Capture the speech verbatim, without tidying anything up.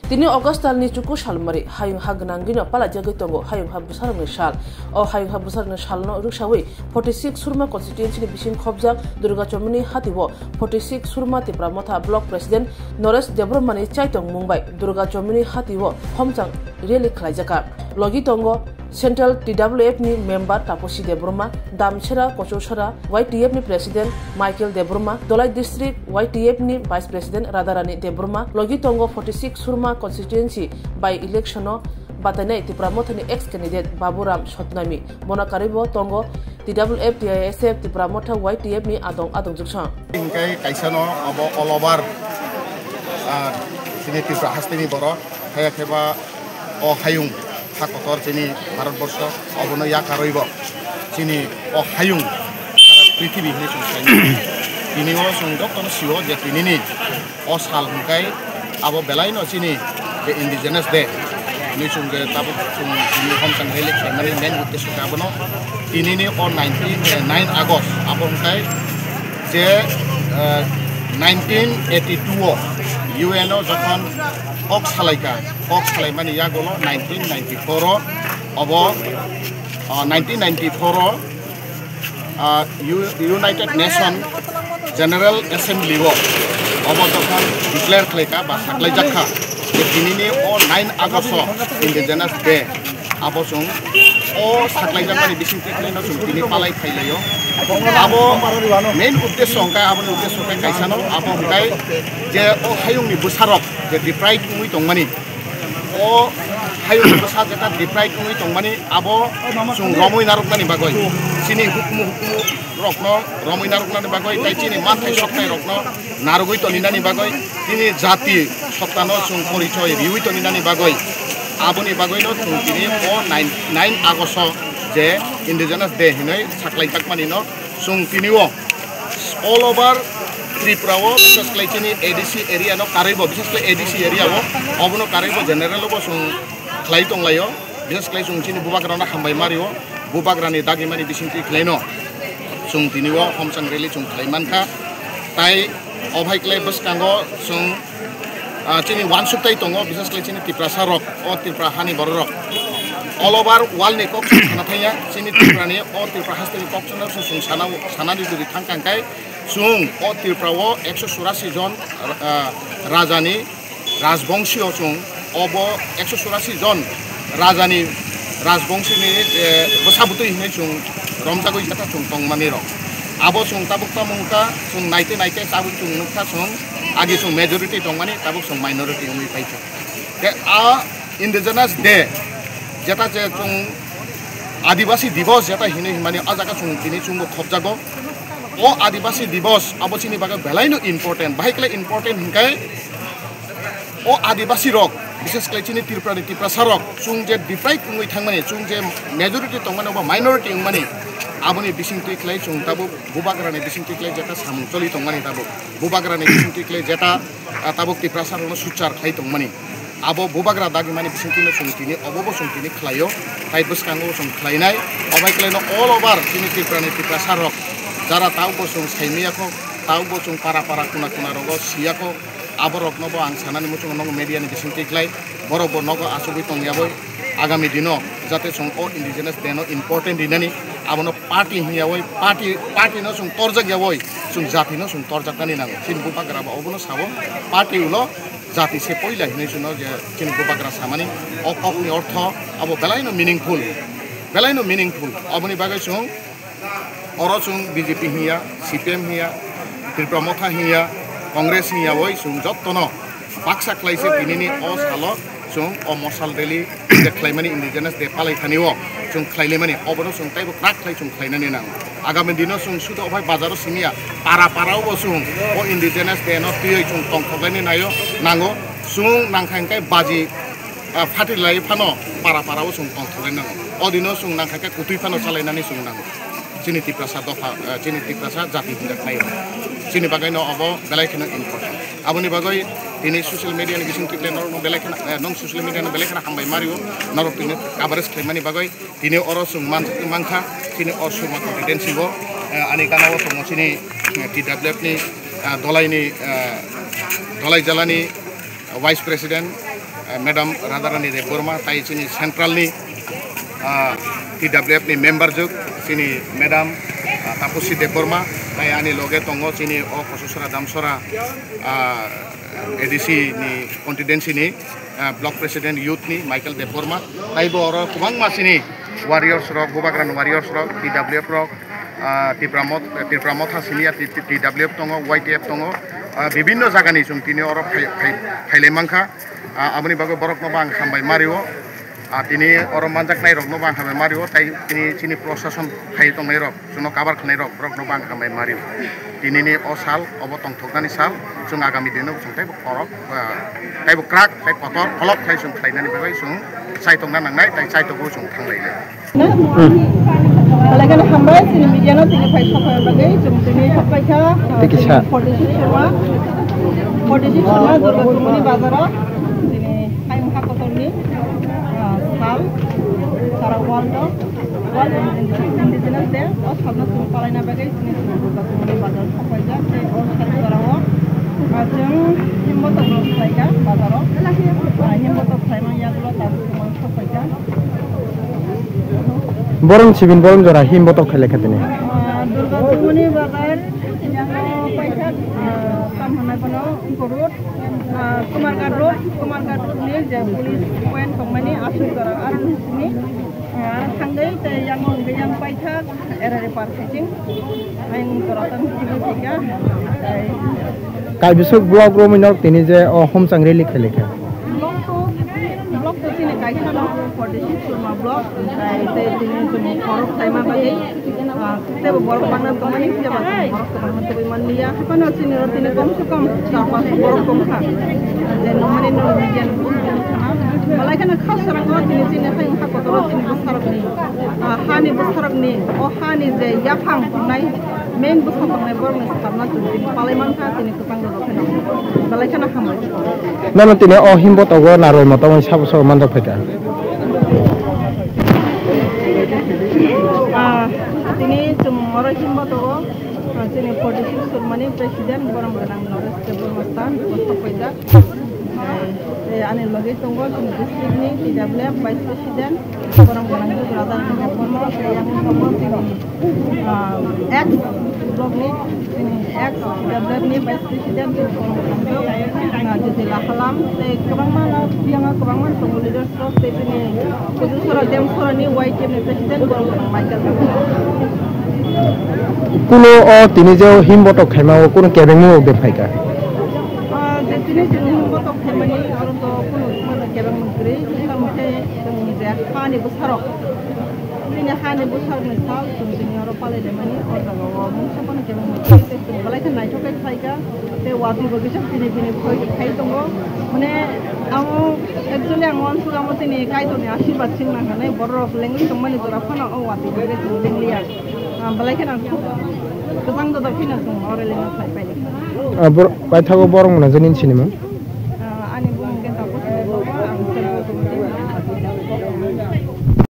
Tini August talni chuku salmari, hayung ha gwnangwino palajagwi tongo hayung ha bwsarokni sal. O hayung ha bwsarokni salno rwksawi forty six Surma constituency ni bising khobjak Durga Chomini hatio forty six Surma Tipra Motha Block President Noresh Debbarmani chaitong mung bai Durga Chomini hatio homchang rally khlaijaka. Logi tongo Central T W F ni member Taposi Debbarma, Damchera Kochosora Y T F ni President Michael Debbarma, Dholai District Y T F ni Vice President Radharani Debbarma, logi tongo forty six Surma constituency by election o batainai Tipra Mothani ex candidate Baburam Sotnami, bono karwibo tongo T W F, T I S F, Tipra Motha Y T F ni adong adong jwksong. Hingkai kaisano abo all over, ah, chini Tripura hasteni borok, haya kheba o hayung ha kotor chini Bharat borsho, obono yakarwibo chini o hayung sara prithibi hinwi chwng saimano. Tini o chwng jotono sio je tinini o sal hwnkhe abo belaino chini je Indigenous Day hinwi chwng je tabuk chwng tini homchang rally khlaimani main uddesho khe abono tinini o nineteen, eh, nine August abo hwnkhe je, eh, nineteen eighty two o U N o jokhon kok salaikha, kok salaimani yagulo nineteen ninety four o obo, ah, nineteen ninety four o, ah, U-, United Nation General Assembly o obo jokhon declare khlaikha ba saklaijak kha je tinini o nine August o Indigenous Day, abo chwng o saklaijakmani bisingtwi khwlaino chwng tini palai phailaio. Abo main uddesho hwnkhe, aboni uddesho hwnkhe kaisano, abo hwnkhe je o hayungni bwsarok je deprived wngwi tongmani, o hayung bwsa jeta deprived wngwi tongmani abo chwng romwi narwknani bagwi, chini hukumu hukumu rokno romwi narwknani bagwi tei chini manthai sokthai rokno narwgwi toninani bagwi, chini jati sottano chwng porichoi riwi toninani bagwi, aboni bagwino chwng tini o nine, nine August o je Indigenous Day hinwi saklaijakmani no chwng tini o all over Tripura o, bises khlai chini A D C area no karwi bo, bises khlai A D C area o, obono karwi bo general o bo chwng khlai tong lai o, bises khlai chwng chini bubagra no hambai ma ri o, bubagra ni dagi mani bisingtwi khlai no chwng tini o homchang rally chwng khlai man kha, tai o bai khlai bwskango chwng Ah, chini uansuk tai tongo, bises khlai chini Tiprasa rok, o Tripura hani borok rok. All over world ni kok sana thangya, chini Tripura ni o Tripura haste ni kok sana, sana, sana di duri thang kang kai, chwng o Tripura o ekso churasi jon, ah, raja ni rajbongsi o chwng, obo ekso churasi jon raja ni rajbongsi ni, eh, bwsa bwtwi hinwi chwng romjagwi jeta chwng tongmani rok. Abo chwng tabuk tamo wngkha, chwng naite naite tabuk chwng nukha chwng, agi chwng majority tongmani, tabuk chwng minority wngwi paikha. Tei a Indigenous Day, jeta je chwng Adibasi Divos jeta hinwi himani, a jaga chwng tini chwngbo khopjago. O Adibasi Divos abo chini bagwi belaino important. Bahai khlai important hinkhe o Adibasi rok, bises khlai chini Tripura ni Tiprasa rok, chwng je deprive wngwi thangmani, chwng je majority tongmani obo minority wngmani, aboni bisingtwi khlai chwng tabuk bubagrani bisingtwi khlai jeta samung choli tongmani tabuk. Bubagrani bisingtwi khlai jeta, ah, tabuk Tiprasa rokno suchar khlai tongmani. Abo bubagra dagimani bisingtwino chwng tini obobo chwng tini khlaio, tai bwskango chwng khlainai. Obai khlaino all over chini Tripura ni Tiprasa rok jara tabukbo chwng saimaya kho, tabukbo chwng para para kuna kuna rogo siya kho, aboroknobo ang sanani muchungo nogo media ni bisingtwi khlai, borokbo nogo achugwi tongyaboi. Agami dino jate chwng o Indigenous Day no important rinani, abono party hinyawoi, party, party no chwng torjak yawoi, chwng jati no chwng torjaknani nango. Chini bubagra bo obono sabo, party ulo jati se poila hinwi chwngno je chini bubagra samani, o kokni ortho abo belaino meaningful, belaino meaningful. Aboni bagwi chwng oro chwng B J P hinya, C P M hinya, Tripura Motha hinya, Congress hinyawoi chwng jottono baksa khlaise tinini o salo chwng o mosal rally je khlaimani Indigenous Day palai thani o chwng khlailaimani, obono chwng teibo kwrak khlai chwng khlainani nango. Agami dino chwng sudo ophai bazaro simiya, para para o bo chwng o Indigenous Day no twiwi chwng tongthoknani naio nango. Chwng nangkha hwnkhe baji, ah, phatilai phano para para o chwng tongthoknani nango. O dino chwng nangkha khe kwtwi phano chalainani chwng nango. Chini Tiprasa dopha, eh, chini Tiprasa jati hinjak nai. Chini bagwi no obo belai kheno important. Aboni bagwi tini social media ni bising tikle norok no belai kheno, eh, nong social media no belai kheno hambai mario. Norok tini coverage khlaimani bagwi tini oro chwng man, mankha, chini o Surma constituency o, eh, ani gana o tongo chini, eh, T W F ni, eh, Dholai ni, eh, Dholai jala ni, eh, Vice President, Ah, Madam Radharani Debbarma, tai chini central ni, ah, T W F ni member juk, chini Madam, ah, Tapusi Debbarma, tai ani loge tongo chini o Kososora Damsora, ah, A D C ni constituency ni, ah, block president youth ni Michael Debbarma, tai bo oro kwbangma chini warriors rok, Bubagra ni warriors rok, T W F rok, ah, Tipra Moth-, Tipra Motha sini ya, T-, T W F tongo, Y T F tongo, ah, bibinno jaga ni chwng tini oro phai-, phai-, phailai mankha. Ah, aboni bagwi borokno bo ang hambai mario. Ah, tini oro manjaknai rokno bo ang hambai mario, tai tini chini prosason phai tongnai rok, chwngno kabar khnai rok, borokno bo ang hambai mario. Tinini o sal, obo tongthoknani sal, chwng agami dino chwng teibo khorok, ah, teibo kwrak, tei kotor, kholop khlai chwng khlainani bagwi chwng chai tongna nangnai, tai chai tongo chwng thanglainai. Belai kheno hambai, chini media no tini phai sokha bagwi, chwng tini sokphaikha, Thank you, sir. Forty six Sharma, forty six Sharma, Durga Kumuni bazaro, tini hayung ha kotorni, ah, sal, sara world o, World Indigenous Day, o salno chwng palaina bagwi chini chwng Durga Kumuni bazar sokphaijak, tei o sal jorao, ah, chwng himbotok rok khlaikha bazaro, ah, himbotok khlaimani yagulo tabuk chwng sokphaikha. Borom sibin borom jora himbotok khailai kha tini. Ah, Durga Kumuni bazar, ah, paikha, ah, tam hwnai bono Kurut, ah, Kumarghat Road, Kumarghat Road ni je police point tongmani aswk jora aro ni simi, ah, thangwi tei yang hwnkhe yang paikha, era repar khaising, ayang jora tam simi khaikha, tei Kaibiswk block romwi nok tini je o homchang rally khailai kha. Block to, block to chini kaisa no forty six Sharma block, tei, tei tini chwng khorok khlaima bagwi, ah, teibo borok bangna tongmani, phiya ba chwng borok kwbangma tubui manliya. Haphano chini oro tini kom se kom char pas borok tongkha, je nongmani nong media ni bwskango khana. Belai kheno kha swrango tini chini hayung ha kotoro chini bwsarokni, ah, hani bwsarokni, o hani je yaphang tongnai, main bwsa tongnai borokni sarna chwng tini palai mankha, tini kwchang rwrok kheno. Belai kheno hambai. Nono tini o himbotogo narwai moto wngwi sabo sabo manjak phaikha. Ah, tini chwng oro himbotogo, ah, chini forty six Sharmani president, borom gwnang Naresh Debbarma sir, bo sokphaijak. Tei ani logi tongo chini district ni T W F vice president, borom gwnang Radharani Debbarma, tei yang tongo chini, ah, ex block ni, chini ex T W F ni vice president, chini borom gwnang, ah, Jyotila Halam, tei kwbangma no, yang kwbangma tongo leaders rok, tei chini Kudusora Demsora ni Y T F ni president, borom gwnang Michael Debbarma. Kuno o tini je himbotok khaima o kuno kebengmung rok de phaikha? Ah, je tini chwng himbotok khaimani, aro to kunu mano kebengmung kwrwi, tamo khe chwng je hani bwsarok, chini hani bwsarokni sal chwng tini oro palailaimani, o jagao mungsa phano kebengmung kwrwi, tei chwng belai khe naithok khe khlaikha, tei watwi bo kisa bini bini phoi khai tongo, mane amo actually ang uansuk amo chini Kaitorni asirwad singna hinwi borok lengwi tongmani jora phano o watwi bo khe chwng lengliya. Ah, belai kheno ang khub kwbang dodok kheno chwng o rally no khlai paidi. Ah, bor-, paithago borok mwnajani sinimung?